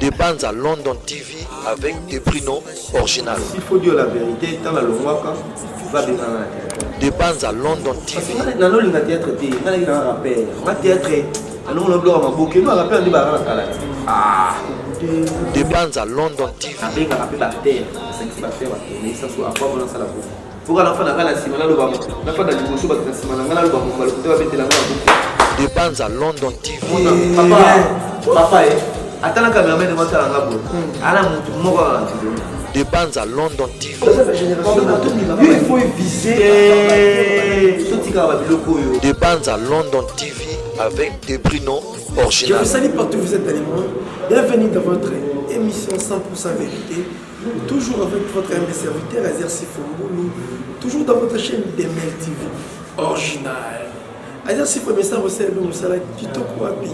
De Banza London TV avec De Bruno original. S'il faut dire la vérité, tant la longwaka, va bien dans la théâtre. De Banza London TV. Nalolinga théâtre te, nga naki na rappeur. Nga théâtre, alongo na biloko ya maboke, ba rappeur nde ba kala. Ah. De Banza London TV. Abengaka mpe baacteur, asangisi baacteur batourne, saso akwa mona sala bongo. Foka nafanda nga na nsima naloba, nafanda liboso bato na nsima na nga naloba mokolo te babetela nga maboko. De Banza London TV. Papa, papa eh. Ata na cameraman ngo atala nga boye. Ala mutu moko kaka na video. De Banza London TV. Il faut viser. Totikaka ba biloko oyo. De Banza London TV avec De Bruno original. Je vous salue partout où vous êtes dans le monde. Bienvenue dans votre émission 100% vérité. Toujours avec votre humble serviteur Azer Sifombulu. Toujours dans votre chaîne Demel TV original. Azer Sifo mesa kosala bino mosala kitoko wapi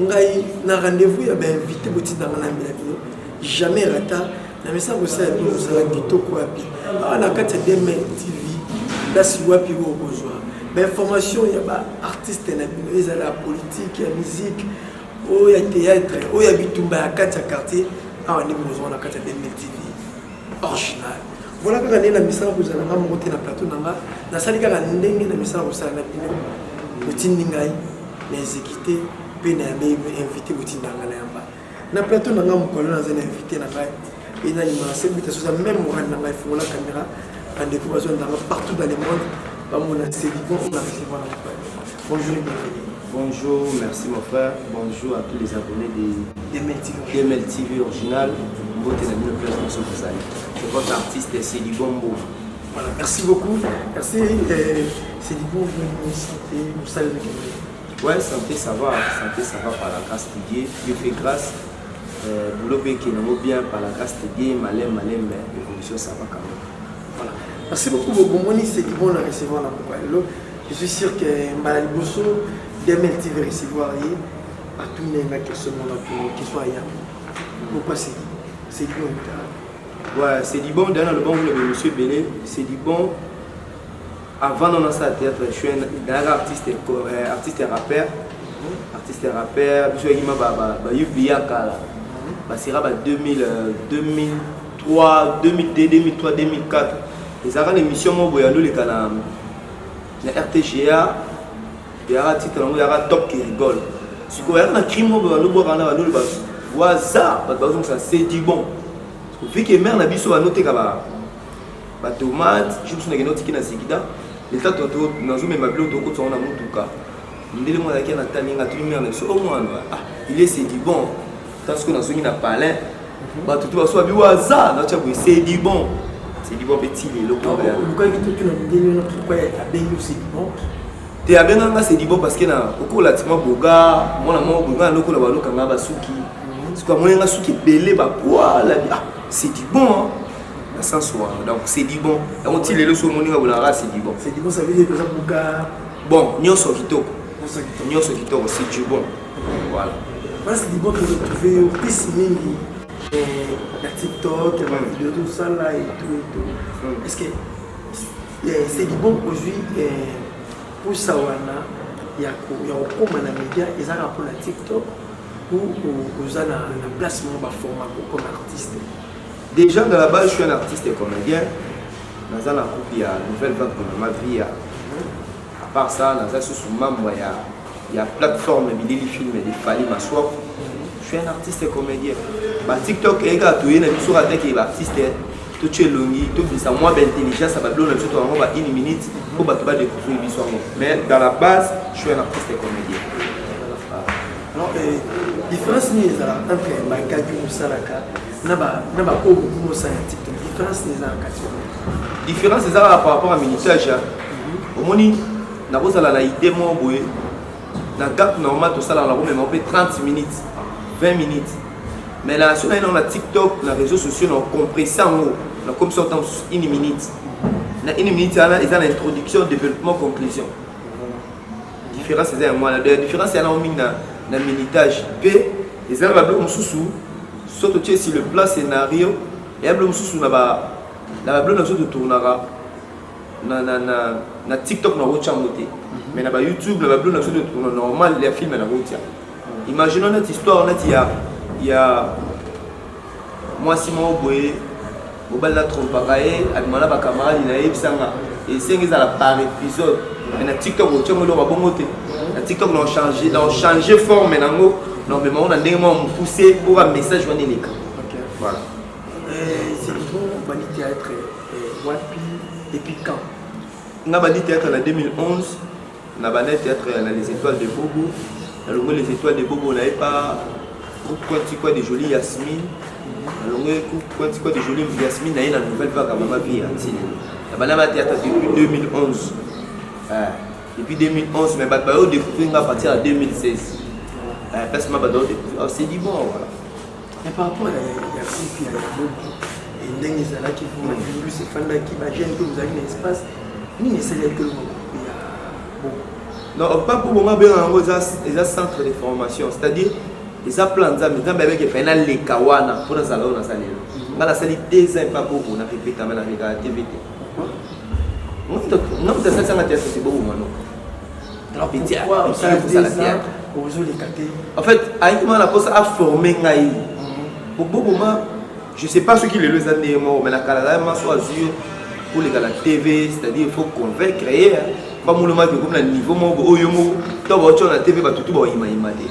ngai na rendez-vous ya bainvité botindanga na mbela bino jamais rata na mesa kosala bino mosala kitoko wapi awa na kati ya Demel TV place wapi oyo okozwa bainformation ya baartiste na bino ezala ya politike ya musique oyo ya théâtre oyo ya bitumba ya kati ya quartier awa nde bokozwa na kati ya Demel TV original. Voilà kaka ndenge na misala kozala nga moko te na plateau na nga, nasali kaka ndenge na misala kosala na bino. Botindi ngai na exécuter mpe na yambe invité botinda nga na yamba na plateau na nga. Mokolo naza na invité na ngai e nalingaka se buta soza même moral na ngai. Fongola caméra, bandeko bazwa ndanga partout dans le monde bamona Sedibon on a recevoir na mokolo. Bonjour et bienvenue. Bonjour, merci mon frère. Bonjour à tous les abonnés de Demel TV. DML TV original. Mbote na bino place nyonso bozali. C'est votre artiste Sedibon Mboma. Voilà, merci beaucoup. Merci. Sedibon, vous santé, mosala ezokende? Ouais, santé ça va, santé ça va par la grâce de Dieu. Dieu fait grâce. Boulot pe ekende bien par la grâce de Dieu, malem malem, mais évolution ça va quand même. Voilà. Merci beaucoup. Bomoni Sedibon na recevoir na pokwa lelo. Je suis sûr que mbala liboso DML TV recevoir ye, atuni nga question mona to question aya. Pourquoi c'est Sedibon? Ouais, c'est du bon. D'ailleurs, le bon, le monsieur Belé, c'est du bon. Avant d'en ça théâtre, je suis un artiste, artiste et rappeur. Artiste et rappeur, je suis ba ba ba Yubia kala. Ba sera ba 2000, 2003, 2002, 2003, 2004. Ezalaka na émission moko boye andoleka na RTGA, eyaka titre yango eyaka Top qui rigole. Sikoyo eyaka na cri moko boye bandobwaka na bandoloba waza, bato bazongisa c'est du bon. Vu que mare na biso bandoteka batomate, jour mosusu nakende otiki na zigida leta, nazomema biloko tokotisa yango na motuka. Ndele moko azalaki na taninga, atuni mare na biso: o mwana, ah, il est c'est du bon. Ta sikoyo nazongi na palin, bato to baso babi waza, natya boye c'est du bon, c'est du bon mpe ti lelo. Olukaki totuna ndenge wana pourquoi abengi c'est du bon? Te, abenganga c'est du bon parce que na okola tima boga mwana moko boye, nga lokola balokanga basuki. Sikoyo amonenga suki ebele bapoils, ah, c'est du bon hein? Na sens wana, donc c'est du bon yango ti lelo. So omoninga bolaka c'est du bon. C'est du bon, ça veut dire que oza boga? Bon, nyonso kitoko, nyonso kitoko, c'est du bon, voilà. Voilà, c'est du bon. Toretrouve yo pisi mingi na TikTok, bavideo tosala et tout et tout. Est ce que c'est du bon ozwi pusa wana ya kokóma na média ezalaka mpona TikTok ou oza na place moko baformako comme artiste? Déjà, dans la base, je suis un artiste et comédien. Naza na groupe ya Nouvelle Vague de ma vie. À part ça, naza susu membre ya plateforme Bilili Film de Fali Maswap. Je suis un artiste et comédien. Ba TikTok eyeka toye na biso ataki baartiste, totie elongi, tobimisa mwa baintelligence ya babilo na biso, toyango ba une minute mpo bato badécouvrir biso yango. Mais dans la base, je suis un artiste et comédien. Alors, différence nini ezalaka entre bagagi mosalaka na baoyo bokomi osala ya TikTok? Différence nini eza na kati wana? Différence eza kaka par rapport à minutage. Omoni, nakozala na idée moko boye na gap normal tosalaka, nakomema mpe 30 minutes, 20 minutes, mais na so naye na TikTok, na réseaux sociaux, na compresse yango, nakomisa ntango mosusu une minute. Na une minute wana eza na introduction, développement, conclusion. Différence eza yango wana. Différence ya nango mingi na minutage mpe eza na babiloko mosusu. So totie sur le plan scénario, eya biloko mosusu na babiloko na biso totournaka na TikTok, nakotia yango te, mais na baYouTube, na babiloko na biso totourna normal ya film, nakotia. Imaginons neti histoire neti ya Mwasi moko boye, mobali na trompaka ye, abima na bacamarade na ye, yebisanga esengi ezala par épisode. Mais na TikTok otiango eloko bongo te. Na TikTok na changer, na changer forme nango, na omema ngo na ndenge moko mokuse mpo ba message wana eleka. Voilà. C'est bon, bandi théâtre wapi et puis quand? Nga bandi théâtre na 2011, na bandi théâtre na Les Étoiles de Bobo. Nalongwe Les Étoiles de Bobo, nayepa groupe Quanti de Jolie Yasmine. Nalongwe groupe Quanti de Jolie Yasmine, naye na Nouvelle Vague ya Mama Vie Antine. Na banda ba théâtre depuis 2011. Depuis 2011, mais bato bayo découvrir nga à partir ya 2016. Place ma bato bayo découvrir. Oh, c'est du bon, voilà. Mais par rapport à ya groupe ya Bobo, ndenge ezalaki bus efandaki, bajeune mpe ozalaki na espace nini esalaki toloba groupe ya Bobo? Non, pas Bobo, nga benga yango eza centre de formation, c'est-à-dire eza plan Nzambe. Nzambe ayebaki efai naleka wana mpo nazala oyo naza lelo. Nga nasali 2 ans epa Bobo, na répétama na rekaka TV te. Nga moto asalisanga théâtre te, Bobo mano. Ozoleka te. En fait, ayaki mana mposa aforme ngai. Boboma, je sais pas soki lelo eza ndenge moko, mais na kala azali maso azur koleka na TV, c'est-à-dire il faut convaincre ye bamolomaki okomi na niveau moko oyo moko to baotio na TV, bato tu baoyimayima te.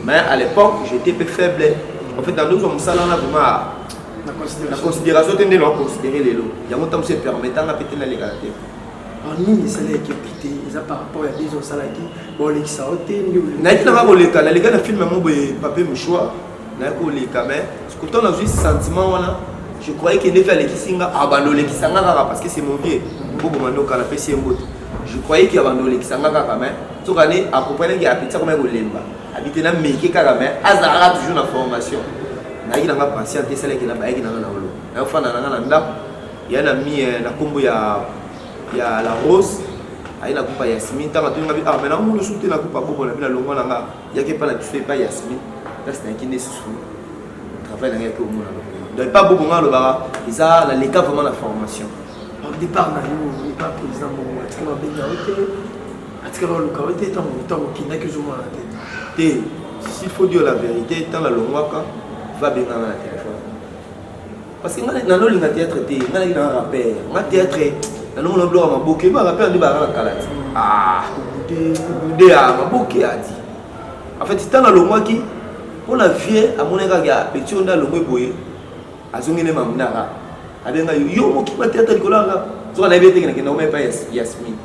Mais à l'époque, j'étais peu faible. En fait, dans nozwa mosala wana vraiment na considération te, nde na considéré lelo yango ntango mosu epermetanga mpe te naleka na TV. Nini esalaki te? Eza par rapport ya biso osalaki, bolekisa yo te nde? Nayaki nanga koleka, naleka na film yango boye, Pape Mouchoir, nayaki koleka. Mais pourtant nazwi sentiment wana, je croyais que ndefi alekisi nga, abanda olekisa nga kaka parce que c'est mon vieux Boboma Ndoka, napesi ye mbote. Je croyais que abanda olekisa nga kaka, mais soki ane akomprenaki apeti akomaki kolemba, abi te nameke kaka, mais azalaka toujours na formation. Nayaki nanga patient te, esalaki na bayaki nanga na olo nayofanda nanga na ndako ya na mi na nkombo ya La Rose, aye na groupe ya Yasmine. Ntango atoninga bi, ah, mais namoni su te na groupe ya Bobo na bino, alongwa na nga, yaki epa na biso epai Yasmine, place nayaki nde susu travail na ngai yaki omona. Donc epa Bobo nga alobaka eza naleka vraiment na formation. Au départ na yo epa président Bongo, atikala babenga yo te, atikala baluka yo te? Ntango okendaki, ozomona te? Te, s'il faut dire la vérité, ntango alongwaka, va benganga na téléphone, parce que ngai nanolinga théâtre te. Ngai naki nanga rappeur. Nga théâtre nanomona biloko ya maboke, ba rappeur nde bazaka na kala ti, ah, bude ya maboke ati. En fait, ntango alongwaki mpo na vie, amonaki kaka petit oyo nde alongwe boye, azongi nde mamunaka abenga yo, yo mokima théâtre likolo yanga. Soki nayebi eteke nakenda koma epai Yasmine,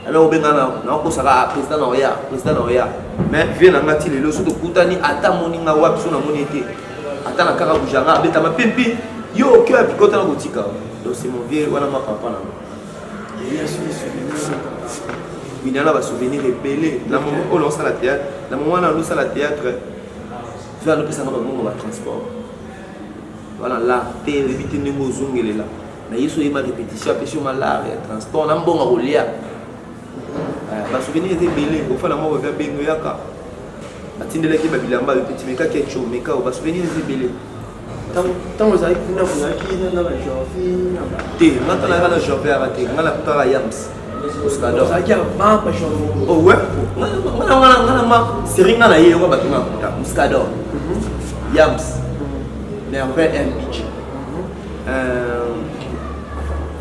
alors obenga nakosaka président na oya, président na oya. Mais vie na nga ti lelo, so tokutani, ata moni nga wapi, so namoni ete ata na kaka bujanga abetama pimpi yo oke wapi kota na kotika. Donc c'est mon vieux wana, ma papa na bina na basouvenir ebele. Na moment oyo naosala théâtre, na moment wana naosala théâtre, vie anopesanga babongo batransport wana lar te, oyebi te ndenge ozongelela na ye. So oyeba répétition, apesi yo malare ya transport na mbongo kolia. Basouvenir eza ebele. Ofala moko bavia bengo yaka, batindelaki babilamba yo peti meka kecho meka. Basouvenir eza ebele. Ntango ozalaki kuna, ozalaki na bajanvi? Te, nga ntango nayaka na janvier yaka te. Nga nakutaka Yams. Ozalaki avant bajanvier? Oh ouais, nga na ma série, nga na ye yoko bato nga nakuta Muscador, Yams, Merveille M Beach,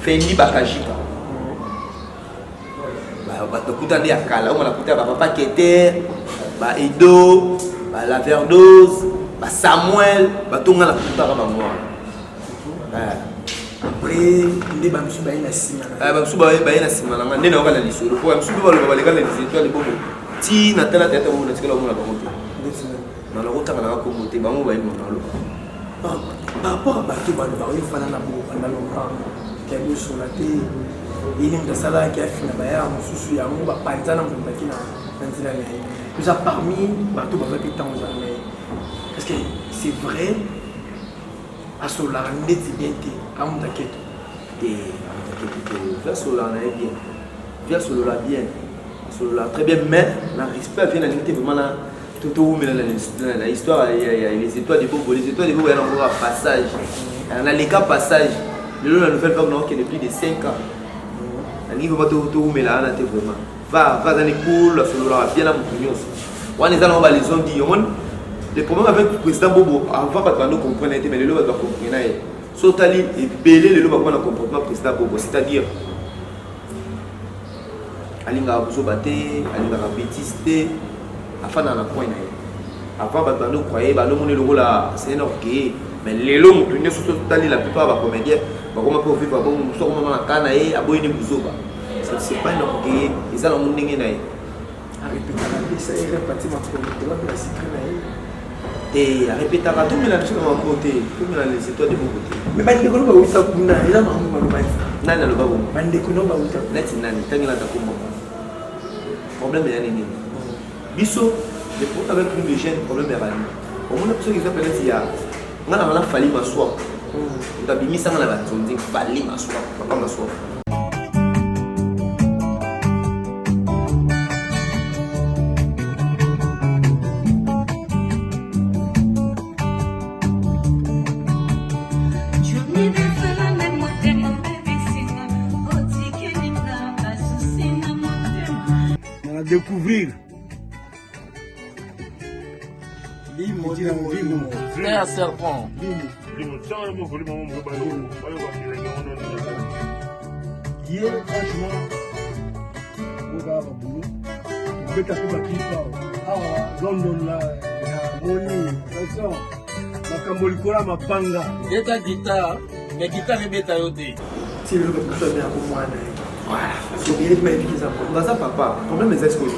Fendi Bakajika, bato kuta nde ya kala oyo nakuta, bapapa Keter, baedo, balaverdose, basamuel, bato nga nakutaka bango wana. Après nde bamosusu baye na nsima? Bamosusu baye na nsima na nga nde nayoka na lisolo, po bamosusu mpe baloba baleka na Les Étoiles Bobo. Ti na tala théâtre bongo, natikala omona bango te. Na nakotanga nanga kombo te, bango bayebi moto aloba. Par rapport à bato balobaka yo fana na bongo pendant longtemps, ya te yeli moto asalaki afina bayaka mosusu yango bapanzana, moto baki na nzela na ye, oza parmi bato bazwa mpe ntango ozala na ye. Parce que c'est vrai, asololaka ndeti bien te, amuta keto? Te, amuta keto te. Vie asololaka na ye bien, vie asolola bien, asolola très bien, mais na respect vie nalingi te vraiment na towumela na histoire ya Les Étoiles de Bobo. Les Étoiles de Bobo ya nango kaka passage, naleka passage. Lelo na Nouvelle Vague naokende plus de 5 ans. Nalingi vraiment towumela wana te. Vraiment, va va, aza ni cool, asololaka bien na motu nyonso. Wana eza nango baleçon di omoni. Le problème avec président Bobo, avant bato bando comprendre ye te, mais lelo bato bacomprena ye. So otali ebele lelo bakoma na comportement président Bobo, c'est-à-dire alingaka buzoba te, alingaka bêtise te, afandaka na coin na ye. Avant bato bando croye bando moni lokola c'est un orgueilleux, mais lelo moto nyonso so otali la plupart ya bacomédien bakoma mpe ovivre bongo, mosu akoma na ka na ye aboyi ni buzoba. C'est pas un orgueilleux, eza nango ndenge na ye. Arepetaka te, sa erreur pati makolo toza mpe na secret na ye. Te, arepetaka, tomela biso na mambo te, tomela les étoiles de bongo te. Mais bandeko no bauta kuna, eza makambo maloba. Nani aloba bongo? Bandeko no bauta. Neti nani? Ntangelaka kombo. Problème ya nini? Biso, le problème avec nous les jeunes, problème ya bani omona biso exemple neti ya nga na nga Fally Maswa, moto abimisanga na banzonzi, Fally Maswa, papa Maswa. Na découvrir. Frère serpent. Ye franchement, okaka babulo tobeta mpe baklipe awa awa London la namoni façon makambo likolo ya mapanga. Beta guitare, mais guitare ebeta yo te. Ti lelo bato mosusu abengaka mwana ye. Voilà. Sobele mpe bayebiki eza mwana. Baza papa, problème eza sikoyo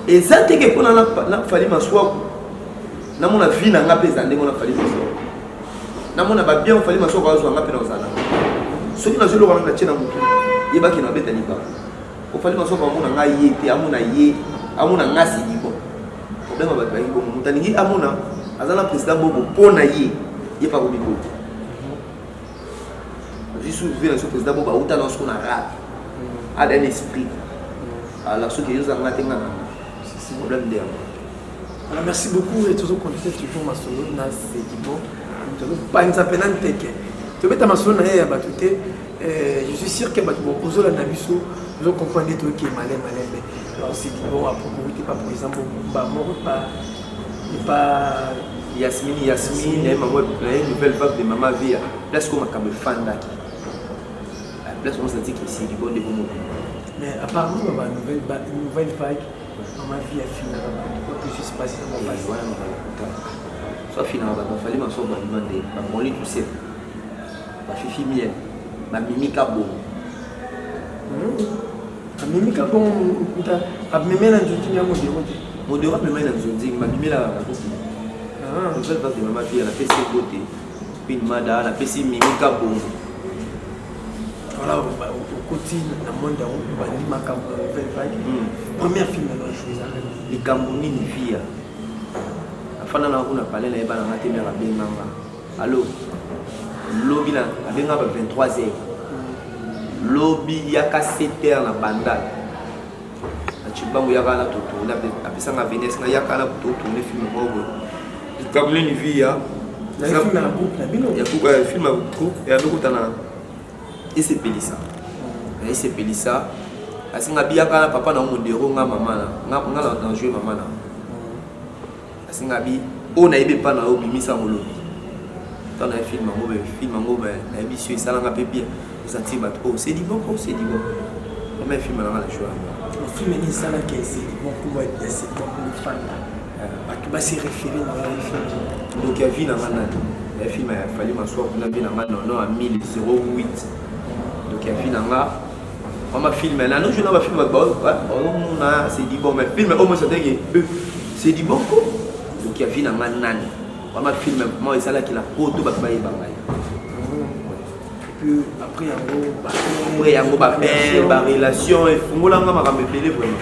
eza teke mpona na Fally Maswaku, namona vie na nga mpe eza ndenge na Fally Maswaku, namona babien Fally Maswaku azwa, nga mpe na ozala. Soki nazwi eloko wana natie na motu, yebaki na abeta libanga. Ofali Maswaku amona nga ye te, amona ye, amona nga sidi. Bon, problème ya bato bayaki bongo, moto alingi amona aza na président Bobo mpo na ye, ye pa komi bobo azwi su vie na biso. Président Bobo auta na soko na rap, ada un esprit. Alors soki ezozanga te, nga na problème nde yango. Alors merci beaucoup et toujours continuer toujours masolo na Sedibo. Tozopanza mpena nteke, tobeta masolo na ye ya bato te. Je suis sûr que bato ozolanda biso ozocomprendre nde toyoki malembe malembe. Alors Sedibo apropos te pa président bamoko pa epa Yasmine, Yasmine naye mama na ye, nouvelle vague de mama Via, place ko makambo efandaki, place on sentit que Sedibo nde bongo. Mais apparemment ba nouvelle ba nouvelle vague, mama Via afinaka bato, quoi que je passe na bapasi. Wana makambo so afinaka bato, bafali maso bandima nde bamoli tout seul, bafifi miel, bamimika bongo. Amemika bongo, ameme na nzonzi ya Modero te. Modero amemai na nzonzi, babimelaka na koki. Nouvelle vague de mama Via, napesi ego te, Queen Mada, napesi Mimika bongo. Voilà, okoti na monde yango, obandi makambo ya nouvelle vague. Première film na joué ezalaka? Likambo nini Via afanda na kuna palais, nayeba nanga te. Mare abenganga allo, lobi na abenga ba 23 heures, lobi yaka 7 heures na Bandal na Cibango, yaka na totourne. Apesanga venese nga, yaka na totourne film moko boye, likambo nini Via. Na film ya groupe na bino? Ya film ya groupe ya lokota na esepelisa na esepelisa. Asinga biyaka na papa na Modero, nga mama na nga na joué mama na. Asinga bi oyo nayebi epa na yo, bimisa yango lobi. Ntango naye film yango, film yango nayebi so esalanga mpe bien, osentir bato oyo c'est du bon, oh c'est du bon, vraiment film nanga na joué yango. Film nini esalaki c'est du bon, kombo ya c'est bon efanda, bato basi référé na yango, film? Donc ya vie na nga nani ya film ya Fally Maswa kuna, vie na nga nono ya 1008. Donc ya vie na nga vraiment film na no joue na bafilm, bato baomona c'est du bon, mais film oyo moi sateke c'est du bon ko. Donc ya vie na nga nani, vraiment film mo esalaki na poto bato bayeba ngai. Puis après yango? Après yango bapin barelation efungolanga makambo ebele, vraiment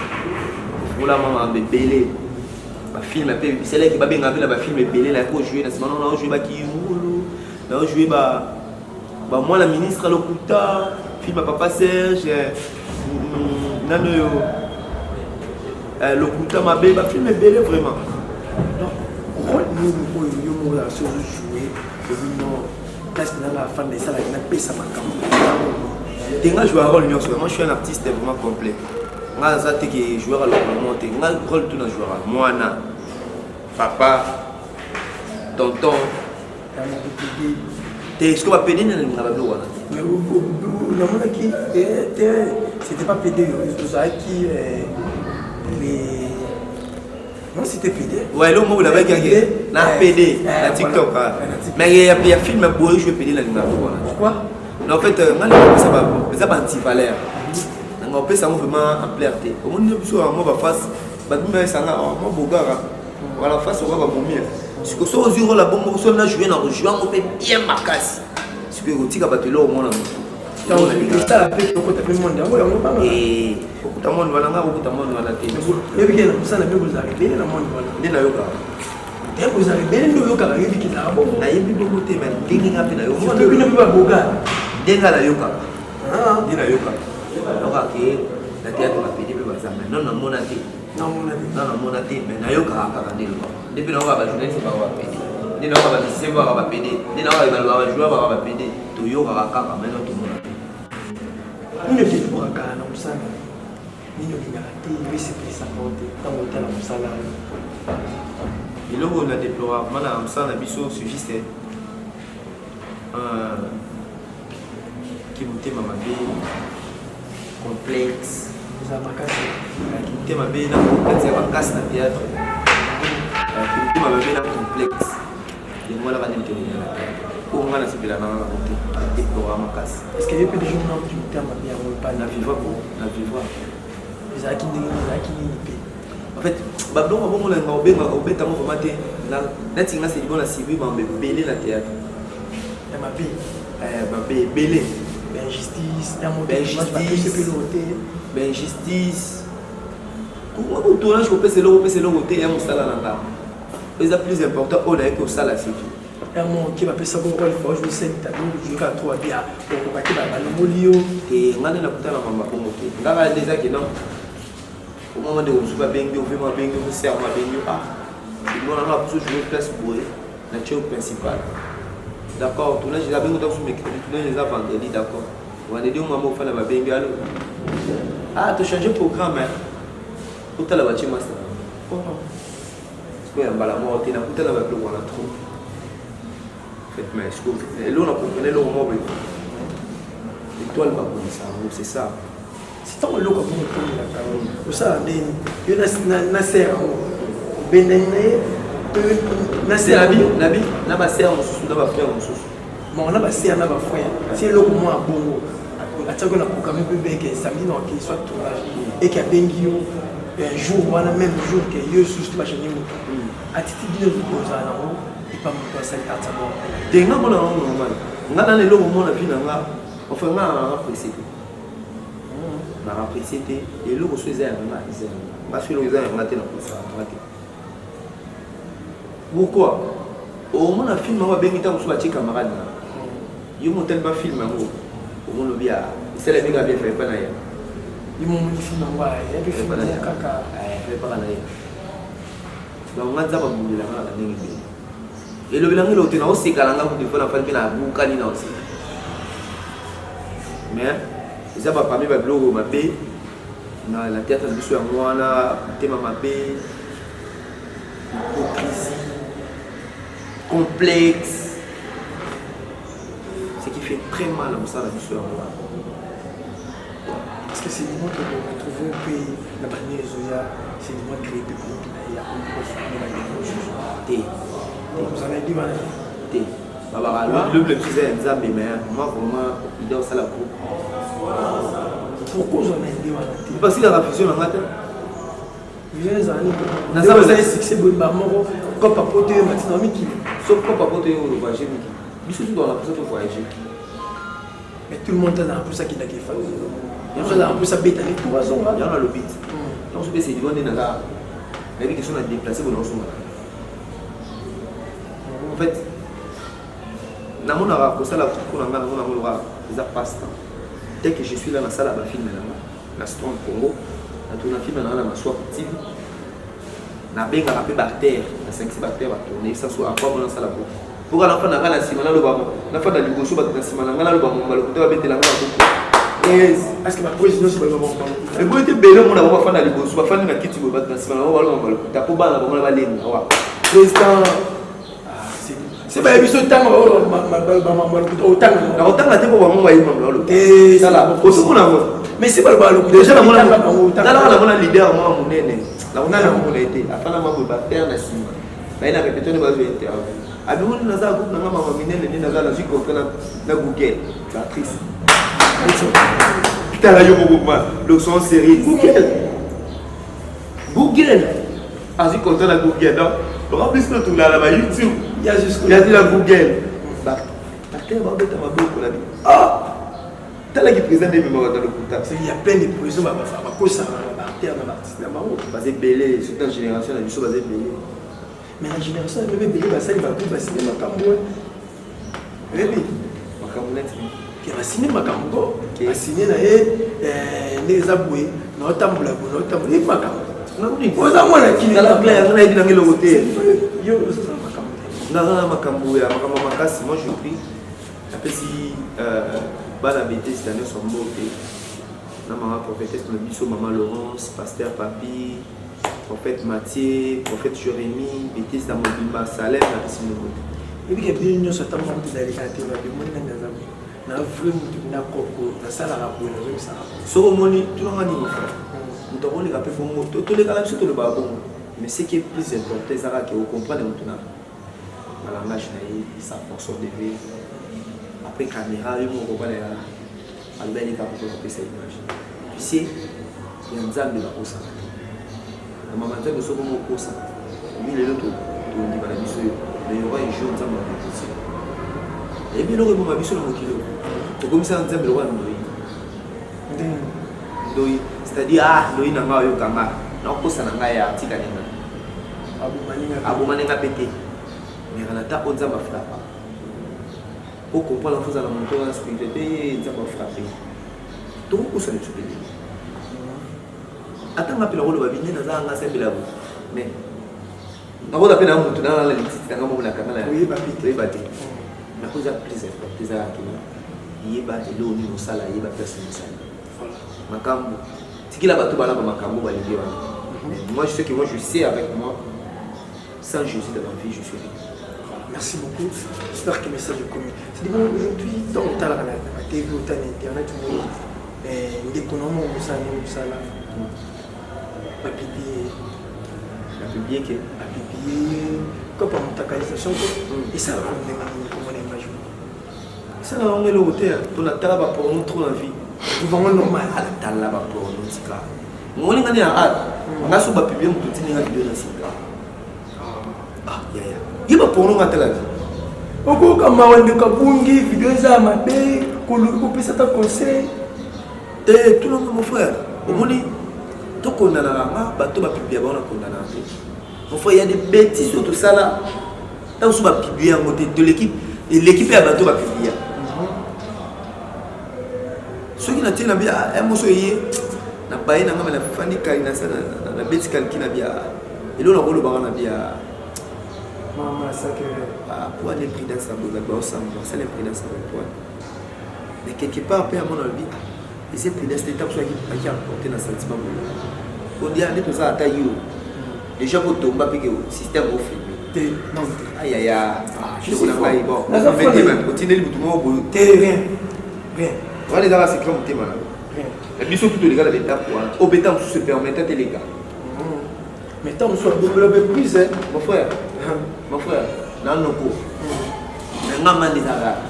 efungolanga makambo ebele. Bafilm mpe esalaki babenga mpe na bafilm ebele, nayaki kojoue na nsima nao naojoue bakimulu, naojoue bamwana ministre lokuta, film ya papa Serge nani oyo, lokuta mabe, bafilm ebele vraiment. Donc rôle nini oyo yo moko ya so ozojoue obi non, place nanga afanda esalaki napesa makambo? Te, nga joue rôle nyonso. Moi je suis un artiste vraiment complet. Nga naza te ke joueur alokolo mo te, nga rôle tout na joueur, mwana, papa. Tonton te, sikoyo bapede nde nalinga babiloko wana. Namonaki te, c'était pas PD, ozalaki les, non, c'était PD. Ouais, eloko moko nabaki yake na PD na TikTok, mais ya film boye joue PD, nalinga biloko wana. Pourquoi? Non, en fait, nga napesa eza baantivaleur nanga, opesa yango vraiment ampleur te. Omoni biso yango baface bato mibesanga mwa bogara wala face oka babomia. Siko so ozwi rôle bongo, so na joue na kojoue yango mpe bien makasi, sikoyo ekotika bato eloko mona motu. Osala mpe okota mpe monde yango yango banga. Okuta monde wana, nga kokuta monde wana te. Oyebiki na mosala mpe kozala ebele na monde wana. Nde nayokaka. Te, kozala ebele nde oyokaka, oyebiki ezalaka bongo. Nayebi bongo te, mais ndenge nga mpe nayoka. Bino mpe baboga. Ndenge nga nayokaka, nde nayokaka, nayokaka ke na théâtre bapede mpe baza, mais non, namona te. Namona te. Non, namona te, mais nayokaka kaka nde elobaka, nde mpe nayoka bajournaliste baka bapede, nde nayoka bamusicien baka bapede, nde nayoka baloba bajoueur baka bapede. Toyokaka kaka, mais non, tomona te. Nini odeploraka na mosala? Nini olingaka te, yo esepelisaka yo te ntango otala mosala oyo? Eloko na déplora vraiment na mosala na biso, c'est juste ki motema mabe, complexe. Ozala makasi. Ki motema mabe na complexe ya makasi na théâtre. Ki motema mabe na complexe, yango wana kaka nde tolinga na théâtre. Po nga nasepela na nga nango te, déplora makasi. Est ce que yo mpe déjà omona ki motema mabe yango epai? Na vivra ko, na vivra. Ezalaki ndenge nini? Ezalaki nini mpe? En fait, babiloko bongo nalinga obenga obetango vraiment te. Neti nga selibo na sibi mambo ebele na théâtre. Ya mabe? Mabe ebele. Bainjustice? Bainjustice. Te. Bainjustice, tournage kopesa eloko, opesa eloko te ya mosala na nga, eza plus important oyo nayaki kosala, c'est tout. Ya moke bapesaka rôle, faut jouer cinq tableau, jouer kaka trois, bia okoka te, balongoli yo. Te, nga nde nakutana mama bongo te. Nga kaka nde ezaki non, omama ndeko mosusu babengi yo, vraimen abengi yo, ser babengi yo: "Ah, bona nga biso jouer place boye na tie principal." D'accord, tournage eza, bengi ota mosusu mercredi, tournage eza vendredi. D'accord, vendredi omama ofanda, babengi yo: "Allo, ah, tochange programme, otala batie master." Sikoyo ya mbala moko te nakutana babiloko wana trop fait, mais sikoyo eloko na comprendre, eloko moko boye, étoile babongisa yango, c'est ça. Ntango eloko yango otomelaka, osala ndeni yo na ser yango, obendani na ye to na ser? Nabi na basere mosusu, na bafrère mosusu. Bon, na basere na bafrère, si eloko mwa ya bongo atiaki na programme mpe beke samedi na okei soit tournage, eke abengi yo jour wana, même jour ke yo susu te, bachange moto, attitude nini ozala nango epa moto asali art bongo? Te, nga mona yango normal. Nga nana eloko mona vie na nga, enfin nga nanga pressé te, nanga pressé te. Eloko so eza ya nga, eza ya nga. Nga so eloko eza ya nga te, na pressé nga te. Pourquoi? Omona film yango, abengi ntango mosusu batie camarade na yo, motali bafilm yango, omona obi esalemi kaka bien, epa na ye. Yo momoni film yango, ayebi film kaka. Epaka na ye. Donc nga Nzambe abundelanga na ndenge ebele, elobelanga eloko te. Naoseka na nga kutu fo nafandi mpe nabukani na oseka, mais eza baparmi babiloko mabe na théâtre na biso. Yango wana motema mabe, hypocrisie, complexe, ce qui fait très mal na mosala na biso, yango wana. Parce que c'est du monde que retrouver mpe na bani ezoya, c'est du monde créé mpe groupe na ye ya kofune bandeko mosusu. Te. Ozala edi wana? Te, babaka lobi na biso eza ya Nzambe, mais moi vraiment idée osala groupe. Pourquoi ozala idée wana te? Parce que kaka vision na nga te. Vision ezala nini? Ezali succès boye moko kopa poto oyo matina mikili. So kopa poto oyo voyage mikili, biso tu tozala mposa to voyage. Mais tout le monde aza na mposa akendaki efa, yango aza na mposa abeta le tour, azonga. Yango nalobi ti yango so mpe sedibo nde naza nayebi question na déplace bona ozonga. En fait, namonaka kosala mpo na nga, namona yango loka eza passe temps. Dès que je suis là, nasala bafilm na nga na Strong Congo, natuna film na nga na Maswaku TV, nabengaka mpe baacteur, nasangisi baacteur, batourne bisaso akwa mona nasala groupe. Mpoka nafanda nga na nsima, naloba, nafanda liboso, bato na nsima na nga, naloba moma lokuta, babetela nga maboko. Eboyi te, bele omona bango bafanda liboso, bafandi na kiti boye, bato na nsima na bango baloba malokuta mpo bana bango na balenga wa. Président, c'est Se bayebi biso ntango bamambo otanga. Nakotanga te mpo bango bayebi mambo naloba. Te. Tala, ozomona yango. Mais si baloba lokuta. Déjà namona tanga bango, otanga. Talaka, namona leader moko monene, namona namona ye te, afanda mwa boye, bapere na nsima baye na répétition nde bazwa interview. Abimoni naza groupe nanga mama minene nde naza, nazwi contrat na Google. Batrice, tala yo moko ma donc série Google, Google azwi contrat na Google. Donc en plus totulala ba YouTube. Ya jusqu'au Yazwi na Google, batere babeta maboko na bi. Ah, talaki président nde ememaka na lokuta. Il y a plein de prisons, bakosaka na baacteur, na baartiste na bango. Baza ebele, surtout na génération na biso, baza ebele. Mais na génération na bebe, ebele basali bagroupe, basine makambo wana, oyebi. Makambo neti? Ke basine makambo ko. Ok. Basine na ye ndenge eza boye, naotambola boye, naotambola ye makambo. Oza mwana kini. Tala clair, nga nayebi nanga eloko te. Yo ozosala makambo te. Naza na makambo ya makambo ya makasi. Moi je prie, napesi bana Betesda nyonso mbote, na mama prophétesse na biso, mama Laurence, pasteur Papi, prophète Mathieu, prophète Jérémie, Betesda mobimba, Salem, napesi mbote. Ebike bino nyonso, ata moko te ezaleka te. Babemoni nani naza boye, na vrai motu na koko, nasalaka boye, nazongisaka boye. Soki omoni tunanga nini, frère, moto akoleka mpe bongo, tolekaka biso, tolobaka bongo. Mais ce qui est plus important ezaka ke ocomprendre motu na balangage na ye, sa façon de vivre. Après caméra, yo moko comprendre ya alobi aleka mpo kopesa image. Tu sais, ya Nzambe bakosaka te. Na mama Nzambe, soki omokosa omi lelo, tondima na biso yo, mais y aura un jour Nzambe akokosi. Eyebi eloko eboma biso na mokili oyo, tokomisaka Nzambe lokola ndoi. Ndoi, c'est-à-dire, ah, ndoi na ngai oyoka nga, nakokosa na ngai ya atika ninga. Abomani nga mpe te, mais na ta oyo Nzambe afrappa po comprendre, faut ozala moto wana spirituel te. Nzambe afrappe, tokokosa na biso pene. Ata nga mpe nakoloba binde, naza nga asambela bo, mais nakoza mpe na motu nana na lititi nanga moko nakanga na Oyeba mpe te. Oyeba te. Nako eza plus important, ezalaki yeba eloko nini osala, yeba place osala makambo, tikila bato balaba makambo balingi wana. Mais moi, je sais que moi, je sais avec moi, sans Jésus dans ma vie, je suis rien. Voilà, merci beaucoup. J'espère que le message est connu. C'est bon, aujourd'hui, dans le talent, la TV, au internet, ndeko na mo mosala ndenge mosala bapublie. Bapublie ke? Bapublie kopa motakalisation ko esalaka ndenge nini komona image? Esala yango eloko te, mpo natala baporno trop na vie. Vango normal. Alatala baporno, tika moni nga nde na art nga so bapublie moto otindinga video na sika. Ah yaya, ye baporno nga tala vie. Okoyoka mawa, ndeko abungi, video eza ya mabe, koluki kopesa ata conseil. Te, tunanga mon frère, omoni tokondanaka nga bato bapublia bango, nakondanaka te mon frère. Ya des bêtises oyo tosala, ntango mosusu bapublie yango te, toleki, eleki mpe ya bato bapublia. Soki natie na bia moso eye na baye na nga, me nafandi kali nabeti kaliki na bia eloko nakolobaka na bia. Mama sacré. Po ane imprudence na boye, bato baosamba basala imprudence na boye po ane, mais quelque part mpe amona alobi eza imprudence te. Ntango soki aki emporte na sentiment boye, odia nde toza ata yo déjà kotomba mpe ke système ofilme. Te, non te. Ayaya, ndeko na ngai, bon, otindeli motu moko boye. Te, rien, rien. Wana ezaka secret motema na Rien. Biso tu toleka na betape wana, oyo beta mosusu epermettre te leka. Mais ntango mosusu abombela mpe prise. Mon frère, mon frère, nanoko na nga manda eza rare,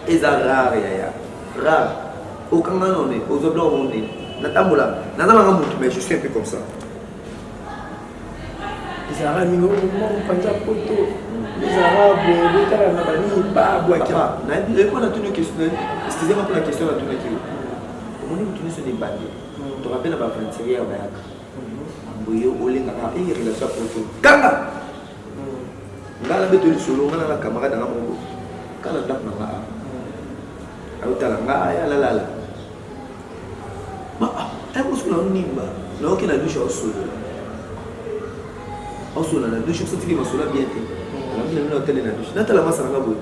eza rare yaya, rare. Okanga none ozwa biloko ngo nini, natambola naza nanga motu, mais je suis un peu comme ça. Ezalaka mingi mpanza poto, ezalaka boye, botala na banini babwaki. Nayebi natuni question, excusez moi mpona question natunaki yo. Omoni motu nyonso na ebande toka mpe na baaventurière bayaka boye, olengaka e relation ya poto kanga nga na beto lisolo. Nga na camarade nanga moko kaka na ndako na nga awa, ayotala nga, aya alalala mosuku na onimba, naoki na douche, aosolola, aosolola na douche. Soki tiki masolo bien te, alabi na bino otele na douche, natala masa nanga boye,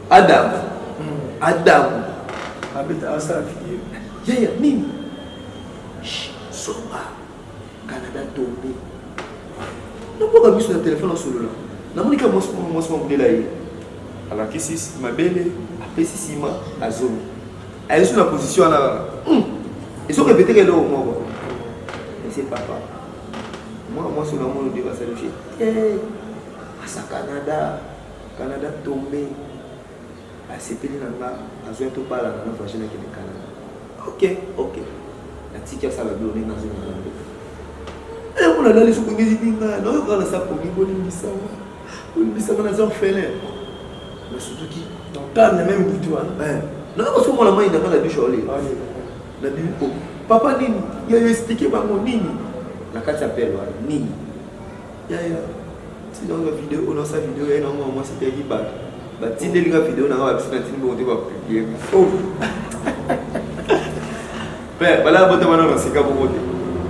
Adam, Adam. Abeta asala video. Yaya nini, somba Canada tombe, naboka biso na telefone, osolola. Namoni kaka mwasi mwasi moko mundele aye. Alakisi mabele, apesi sima, azongi. Aye su na position wana kaka. Ezo répéter eloko moko. Mais c'est papa. Mwana mwasi oyo namoni nde basali je. Eh, asa Canada, Canada tombé. Asepeli na nga, azwa tobalana na voyage nakende Canada. Ok, ok. Natiki asala biloko ndenge nazonga na mboka. Eloko nalali soki ongezi nga, nayoka na sa pongi bolimbisa nga. Bolimbisa nga naza orphelin. Nasutuki. Donc calme même butu wana. Eh. Nayoka soki mwana mai na nga na biso olela. Nabimi o papa nini? Yayo expliquer bango nini? Na kati ya pele wana nini? Yaya tina nga video oyo nasa video ya na mwa mwasi te yaki bato batindeli nga video na nga babisi natindi bongo te bapublie nga. Oh. Père, bala bota bana na seka bongo te.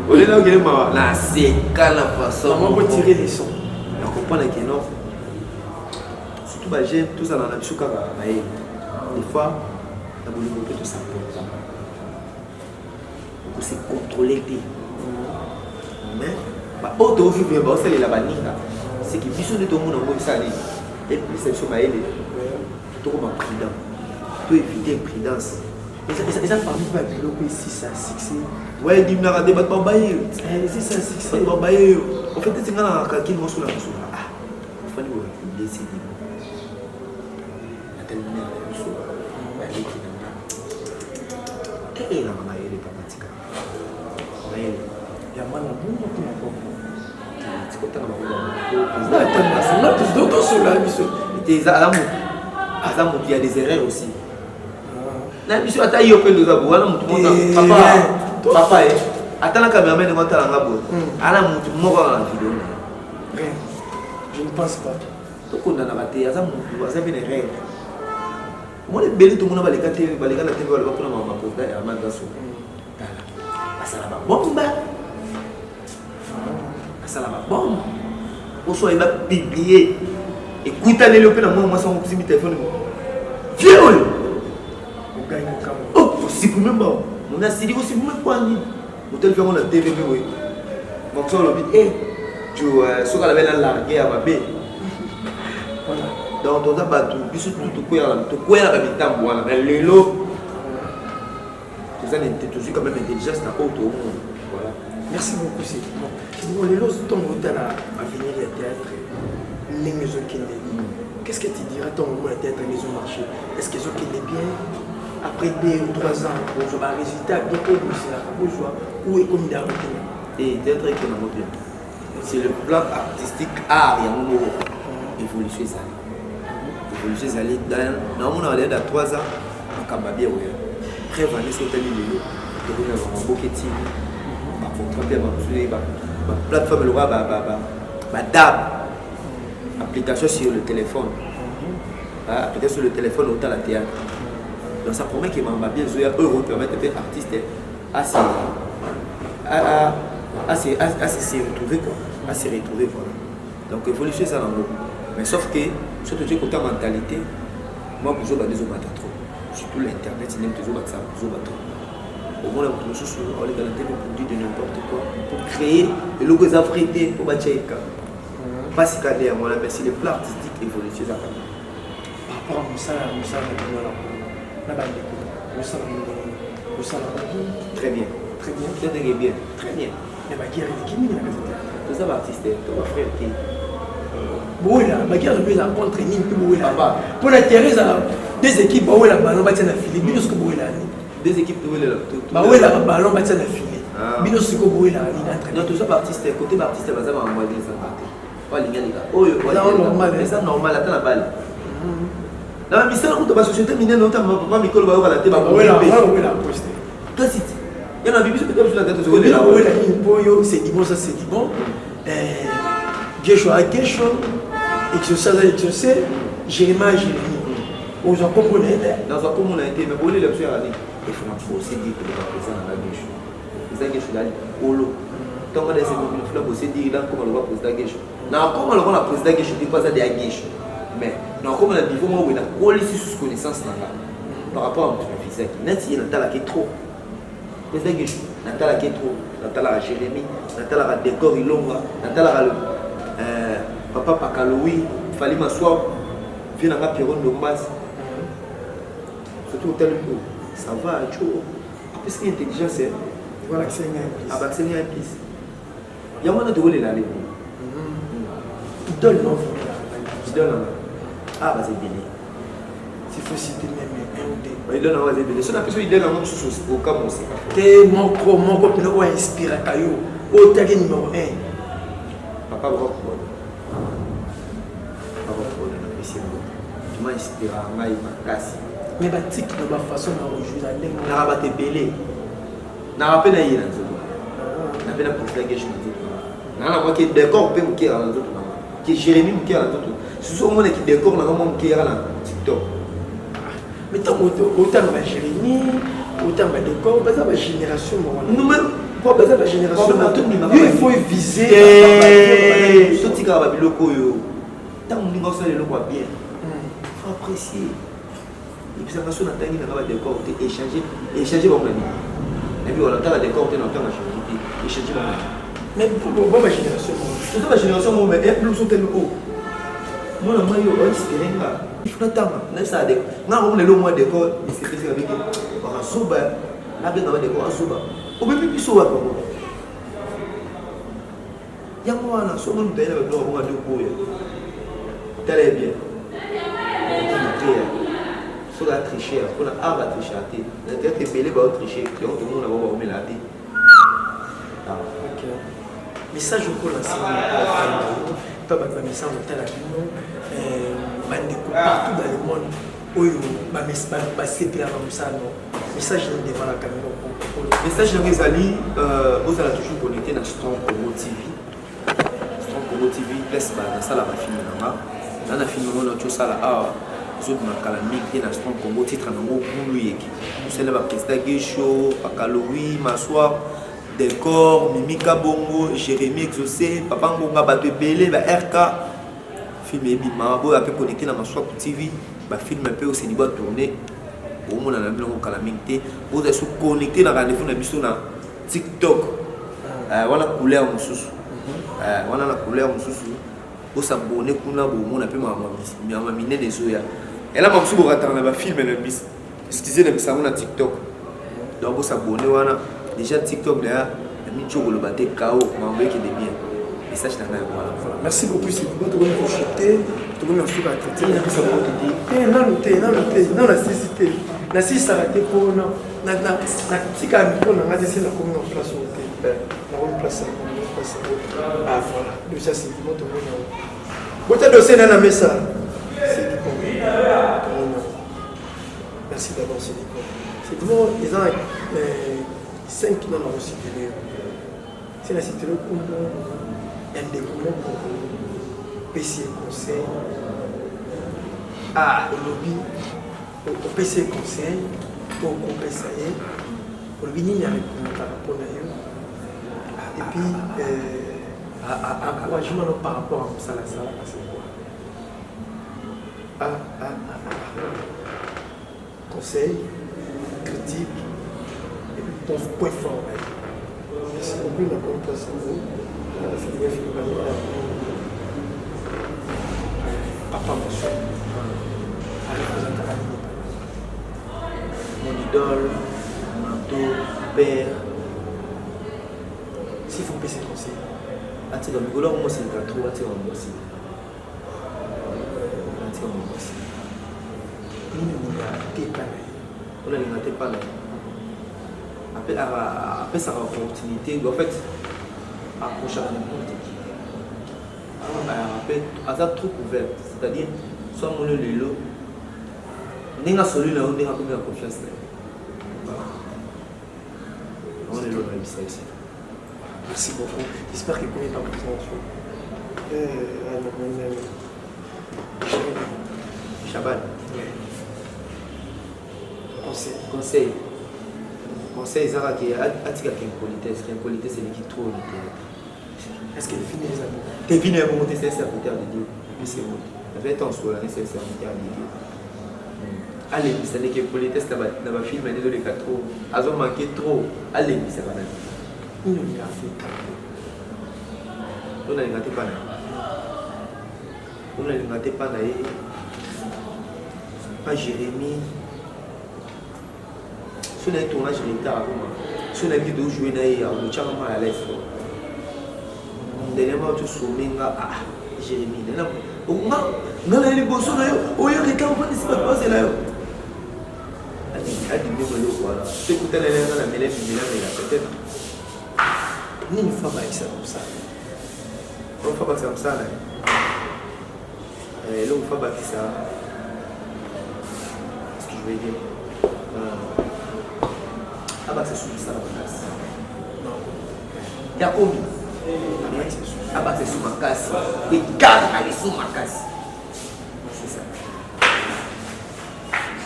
Olela okende mawa na seka na façon. Maman ko tirer leçon. Na comprendre que non. Surtout ba jeunes tozala na biso kaka mayele. Des fois na bolingo mpe tosaportaka. Oko se contrôler te. Mais ba oyo tozovivre baosalela baninga c'est que biso nde tomona yango esala nini epesa biso mayele tokoma prudent to éviter imprudence. Eza parmi ba biloko esisa succès. Ouais, ebimaka te bato babaye yo. Esisa succès. Bato babaye yo. En fait, eti nga na calcul moko soki na biso. Ah, ofandi boye publier CD moko. Natali mère na biso, baleki na nga. Eh, elanga mayele papa tika. Mayele. Ya mwana bongo to ya koko. Tika otanga bango bango. Natanga tosola biso. Te eza aza motu. Aza motu ya des erreurs aussi. Na biso ata yo mpe ndoza boye wana motu moko papa papa ye ata na cameraman ngo atala nga boye ana motu moko kaka na video na ye. Je ne pense pas. Tokondanaka te, aza motu, aza mpe na erreur. Omoni ebele tomona baleka te, baleka na te baloba mpona mama président Herman Gasso. Tala, basala babomba, basala babomba oso ayeba publier ekutaneli yo mpe na mwana mwasi yango kosimbi telefone vie oyo osupprime mbao mona asili kosupprime mpo nini otali yango na tv mpe boye moto olobi e soki alabe na largue ya mabe. Donc toza bato biso tu tokweyaka mitambo wana, mais lelo toza tozwi quand même intelligence na oyo toomona. Voilà. Merci beaucoup. C'est bon. Bon, lelo ntongo otala avenir ya théâtre ndenge ezokende, qu'est-ce que tu diras? Ntongo omona théâtre ndenge ezomarché, est-ce que ezokende bien? Après 2 ou 3 ans bozwa barésultat bien oyo bozelaka bozwa, ou ekomi daa kokende? Et théâtre ekende yango bien, c'est le plan artistique, art yango moko évolution ezali, évolution ezali. Naomonaka deya da 3 ans makambo abie oya preuve ane. Soki otali lelo tokomi na bamaboke tv, bacontrat mpe ya bamosusu, baplateforme lokola badab, application sur le téléphone, application sur le téléphone otala théâtre. Donc ça promet que makambo abie ezoya oyo ekopermettre mpe artiste à se retrouver quoi, à se retrouver, voilà. Donc évolution eza nango, mais sauf que soki totie kota mentalité mwa bozoba nde ezomata trop, surtout l'internet ndenge tozobatisa bozoba trop. Omona moto mosusu aoleka na te pour dire de n'importe quoi, pour créer eloko eza vrai te mpo batia eka mpasi ka nde yango wana. Mais sur le plan artistique, évolution eza kaka. Par rapport à mosala na bino wana na bandeko, mosala ndenge mosala? Très bien. Très bien. Très très bien, très bien. Mais baguerre eleki mingi na kati ya théâtre. Toza baartiste to bafrère te. Bowela baguerre mpe ezala contre nini mpe bowela mpo na terrain ezala deux équipes bawela ballon batia na filet, bino siko bowela nini? Deux équipes towelela. Bawelaka ballon batia na filet, bino siko bowelaka nini entre? Non, toza baartiste. Côté baartiste baza makambo ezanga te, oyo alingi aleka oyo. Normal. Eza normal, ata na bale na bamisala kuta basociété minene ota papa mikolo bayokana te. Kasi ya na bibiso mpe biso na tete. Owela nini? Mpo yo c'est du bon, ça c'est du bon. Gesho a Gesho, exaucé aza exaucé, Jérémie a Jérémie, ozwa kombo na ye te. Nazwa kombo na ye te, mais bolela biso yaka nini? Efona bose dire koleka président na nga Gesho, eza Gesho ya likolo. Ntongo na ese funa bose dire nakoma lokola président Gesho, nakoma lokola président Gesho te mpo aza deya Gesho, mais nakoma na niveau moko boye nakolisi susu connaissance na nga par rapport à moto na visaki neti ye. Natalaki trop président Gesho, natalaki trop, natalaka Jérémie, natalaka Décor Ilonga, natalaka papa. Papa Pakalowi, Fally Maswa, vieux na nga Pierrot Ndombasi. Surtout otali ko ça va tcho apesi intelligence eh. Voilà que c'est un plus. Abakiseli un plus. Yango wana tokolela lelo. Idole non Idole na nga. Ah baza ebele. S'il faut citer même un ou deux. Ba idole na nga baza ebele. Soki napesi idole na nga mosusu okamwa oseka. Te moko moko mpena oyo inspiraka yo oyo otaki numéro 1. Papa Rock Bono. Papa Rock Bono napesi yango. Tuma inspiraka ngai makasi. Mais batiki na bafaçon na ojouer na ndenge. Naka bato ebele. Naka mpe na ye na nzoto. Na mpe na président Geshe na nzoto. Naka na mwaki décor mpe moke na nzoto na nga. Ke Jérémie moke na nzoto. Susu omona ki décor na nga mwa moke yaka na TikTok. Mais ntango otanga ba Jérémie, otanga ba décor, baza ba génération moko. Po baza ba génération yo il faut viser. Totikaka ba biloko oyo. Ntango moninga osala eloko ya bien. Faut apprécier. Ebisaka so natangi nanga ba décor te échanger échanger bango na nini nayebi wala tala décor te na otanga changer te échanger bango na nini. Mais bo ba génération moko. Toza ba génération moko mais eh biso tele o. Mwana mai oyo inspiré nga. Il faut natanga nasala décor. Nga komona eloko mwa décor esepesi nga beke bakazoba nabenga ba décor azoba. Obebi biso wapi yango? Yango wana soki moto aye na babiloko bonga nde okoya. Tala ye bien. Infiltré. Soki a tricher, mpona art ba tricher te. Na théâtre ebele bao tricher, yango tomona bango bakomela te. Ah. Ok. Message okolansa mpe bato bamesana kotala bino bandeko partout dans le monde oyo basepelaka mosala no message nini devant la caméra? Message nango ezali bozala toujours connecté na Strong Congo TV. Strong Congo TV place nasala bafilme na nga na na filme ngo nauti osala awa ezobima kala mingi te na Strong Congo. Titre nango Bulu Yeke. Osala baprésident Gesho Pakalowi Maswa, Décor, Mimi Kabongo, Jérémie Exaucé, Papa Ngonga, bato ebele ba RK. Film ebima boyo ape connecté na Maswaku TV. Bafilme mpe oseli ba tourne omona na bino kala mingi te. Bozala so connecté na rendez-vous na biso na TikTok. Wana couleur mosusu, wana na couleur mosusu. Bosabone kuna, bomona mpe makambo minene ezoya. Elamba mosusu bokataka na bafilme na biso, excuse na bisango na TikTok. Donc bosabone wana déjà TikTok daya na mingi koloba te kao makambo ekende bien. Message na ngai yango wana. Merci beaucoup. C'est bon, tokomi kochute, tokomi na suka entretien. Te nanu te, nanu te, nanu nasisi te, nasisaka te mpona natika micro na ngai te. Se nakomi na place oyo te, nakomi place yango, place yango. Ah voilà, déjà c'est bon, tokomi yango. Bota dossier na na mesa. C'est du bon. Merci d'abord, c'est du bon. C'est bon, eza 5 nano nakositele yo. Se na sitele kombo ya ndeko moko, opesi ye conseil. Ah. Olobi opesi ye conseil to okopesa ye, olobi nini areprésentaka mpona yo, et puis encouragement no par rapport à mosala asalaka, c'est quoi? Ah, ah, ah, ah. Conseil, critique et puis ton point fort. Merci beaucoup na compréhension. Papa Moussa areprésentaka nini? Mon idole, manteau, père. S'il faut pesa conseil. Atika mikolo yango mosilika trop, atika mwasi, atika mwasi. Nini olingaka te epa na ye? Oyo nalinga te epa na ye, apesaka opportunité. En fait approchaka n'importe qui mpe aza trop ouverte, c'est-à-dire so amoni lelo ndenge asoli na yo, ndenge akomi na confiance na yo. Yango lelo nayebisa ye. Merci beaucoup. J'espère que vous pas présentation. Chaban. Ouais. Conseil. Conseil. Conseil ezalaka ke atikaka impolitesse, ke impolitesse eleki trop na théâtre. Est-ce que fini les amis? Te vino ya bongo te, c'est un serviteur de Dieu. Epesi yango te. Avait tansola ne, c'est un serviteur de Dieu. Alembisa ndeke impolitesse na bafilme nde ezoleka trop, azomanke trop, alembisaka na Nini olingaka te? To nalinga te pana. Oyo nalinga te pa na ye pa Jérémie. Soki naye tournage retard akoma. Soki nayebi ke tojoue na ye akotyaka mal à l'aise fort. Dernièrement tosome nga ah Jérémie nana nga nga na liboso na yo oyo retard ofandisi bato bazela yo. Adimi eloko wana. Soki ekutana na nga na mela mela peut-être. Nini fa bakisa na mosala? Oyo fa bakisa mosala eh, eloko fa bakisa ce que je veux dire euh, abakisa su mosala makasi yakomi abakisa su makasi ekanga lisu makasi c'est ça.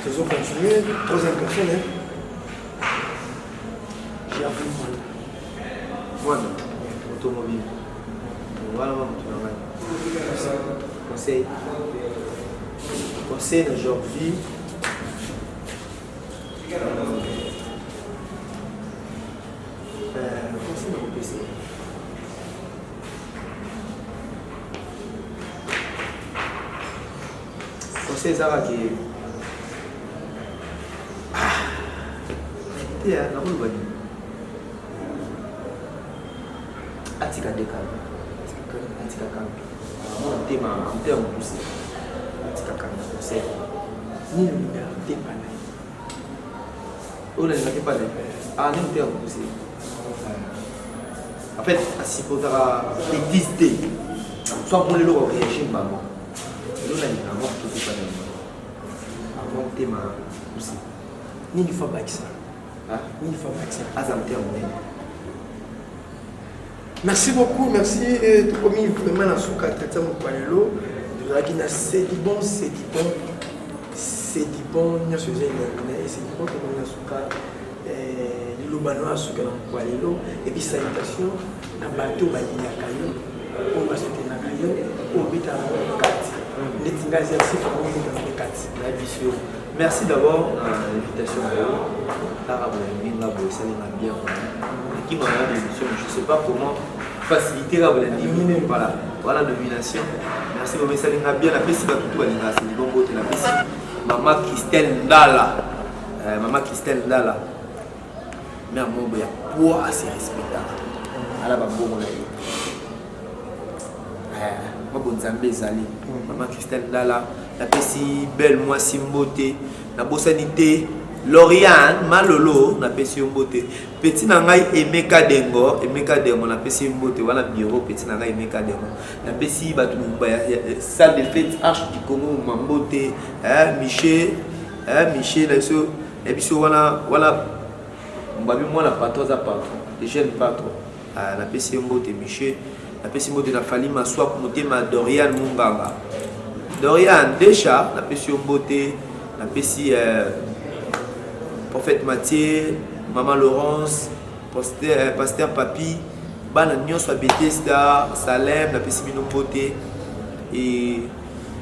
Tozo continuer troisième personne hein? Gervais Mwana. Mwana, automobile. Wana ma moto na ngai. Conseil. Conseil na Jorvi. Euh, conseil na kopesa. Conseil ezaka ke te nakoloba nini atika nde kanda atika kanda motema motema mokuse atika kanda conseil nini olingaka te epa na ye oyo nalingaka te epa na ye ah nde motema mokuse en fait asupportaka bêtise te so amoni eloko aréagir mbamo elo nalingaka mwa kitoko epa na ye avant motema mokuse. Nini faut abakisa? Nini faut abakisa? Aza motema monene. Merci beaucoup, merci. Tokomi vraiment na suka entretien mokwa lelo. Tozalaki na c'est du bon, c'est du bon, c'est du bon nyonso eza elengi na ye, c'est du bon. Tokomi na suka liloba na yo ya suka na mokwa lelo et puis salutation na bato balingaka yo, oyo basoutenaka yo, oyo obetaka bango kati neti ngai Zersifa obetaka bango kati. Nayebisi yo merci d'abord na invitation na yo kaka boyambi nga boye esali nga bien vraiment ekima na émission je sais pas comment faciliter kaka bolandi voilà voilà nomination merci vraiment esali nga bien napesi bato tu balingaka seli bongo te napesi mama Christelle Ndala mama Christelle Ndala mère moko ya poids ase respectaka ala bambongo na ye mwa bonzambe ezali mama Christelle Ndala napesi belle mwasi mbote nabosani te Lauriane Malolo napesi yo mbote petit na ngai Emeka Dengo Emeka Dengo napesi yo mbote wana bureau petit na ngai Emeka Dengo napesi bato mumba ya salle de fête Arche du Congo mbote Michel Michel na biso wana wana mbabi mwana patron aza patron le jeune patron napesi yo mbote Michel napesi mbote na Fally Maswaku motema Dorian Munganga Dorian Desha napesi yo mbote napesi prophète Mathieu mama Laurence pasteur Papi bana nyonso ya Bethesda Salem napesi bino mbote et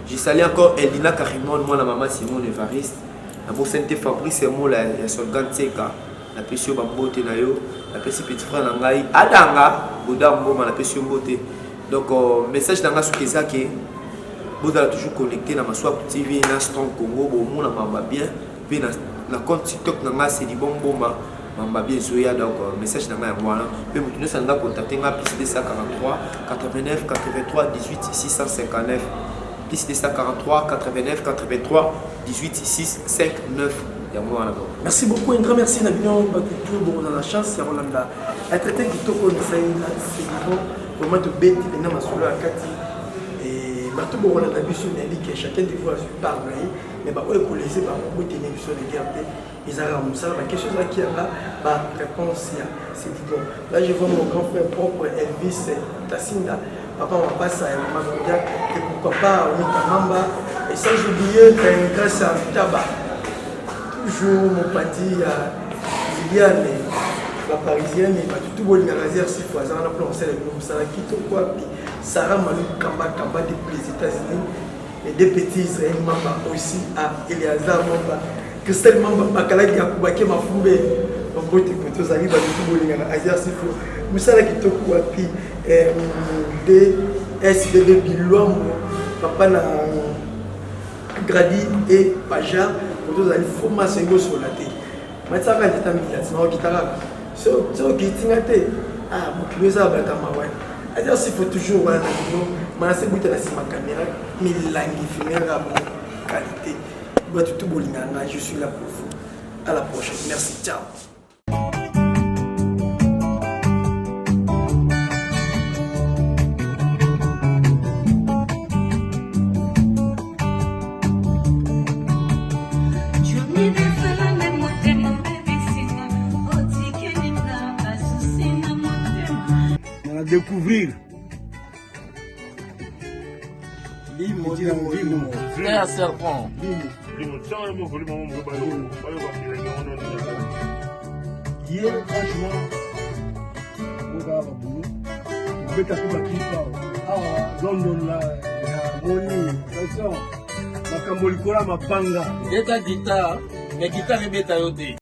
je salue encore Eldina Karimon mwana mama Simone Evariste nabosani te Fabrice Mola ya Solgan Tseka napesi yo bambote na yo napesi petit frère na ngai Adanga Godard Mboma napesi yo mbote donc message na ngai soki eza ke bozala toujours connecté na Maswaku TV na Strong Congo bomona mamba bien pe na compte TikTok na ngai c'est Libon Mboma mamba bien ezoya donc message na ngai yango wana pe moto nyonso alinga contacter ngai plus 243 89 83 18 659 plus 243 89 83 18 6 5 9 yango wana donc. Merci beaucoup, un grand merci na bino bato tout bokozala na chance ya kolanda entretien kitoko nasali na Sedibon vraiment tobeti mpenza masolo ya kati bato bokolanda biso nayebi ke chacun de vous azwi part na ye mais baoyo ekolese bango botene biso na guerre te ezalaka mosala baquestion ezalaki yanga baréponse ya Sedibon. Là je vois mon grand frère propre Elvis Tassinda, papa Mapassa et maman Claudia, et pourquoi pas Onita Mamba, et sans oublier grâce à Taba, toujours mon padi à Liliane, la parisienne, et tout bolingaka Zer Sifo azala na plan osala bino mosala kitoko wapi Sarah Malou Kamba Kamba depuis les États-Unis, les deux petits Israël Mamba aussi à Eleazar Mamba, Christelle Mamba Bakalaki Akubake Mafumbe, mbote koto ozali bato tu bolingaka Azer Sifo mosala kitoko wapi DSDB Bilwambo. Papa na Gradi et Paja, ozali formation ekosola te. Matisaka nzeta mbila tina okita kaka. Soki okiti nga te, ah mokili eza bata mawa. Aza si faut toujours wana na bino, manase buta na sima caméra, milangi filmera bon qualité. Bato tout bolinga nga, je suis là pour vous. À la prochaine. Merci. Ciao. Na découvrir Limo, limo, limo. Frère serpent. Limo. Ye franchement okaa babulo obeta mpe baclip awa awa London la namoni attention makambo likolo ya mabanga. Beta guitare, mais guitare ebeta yo te.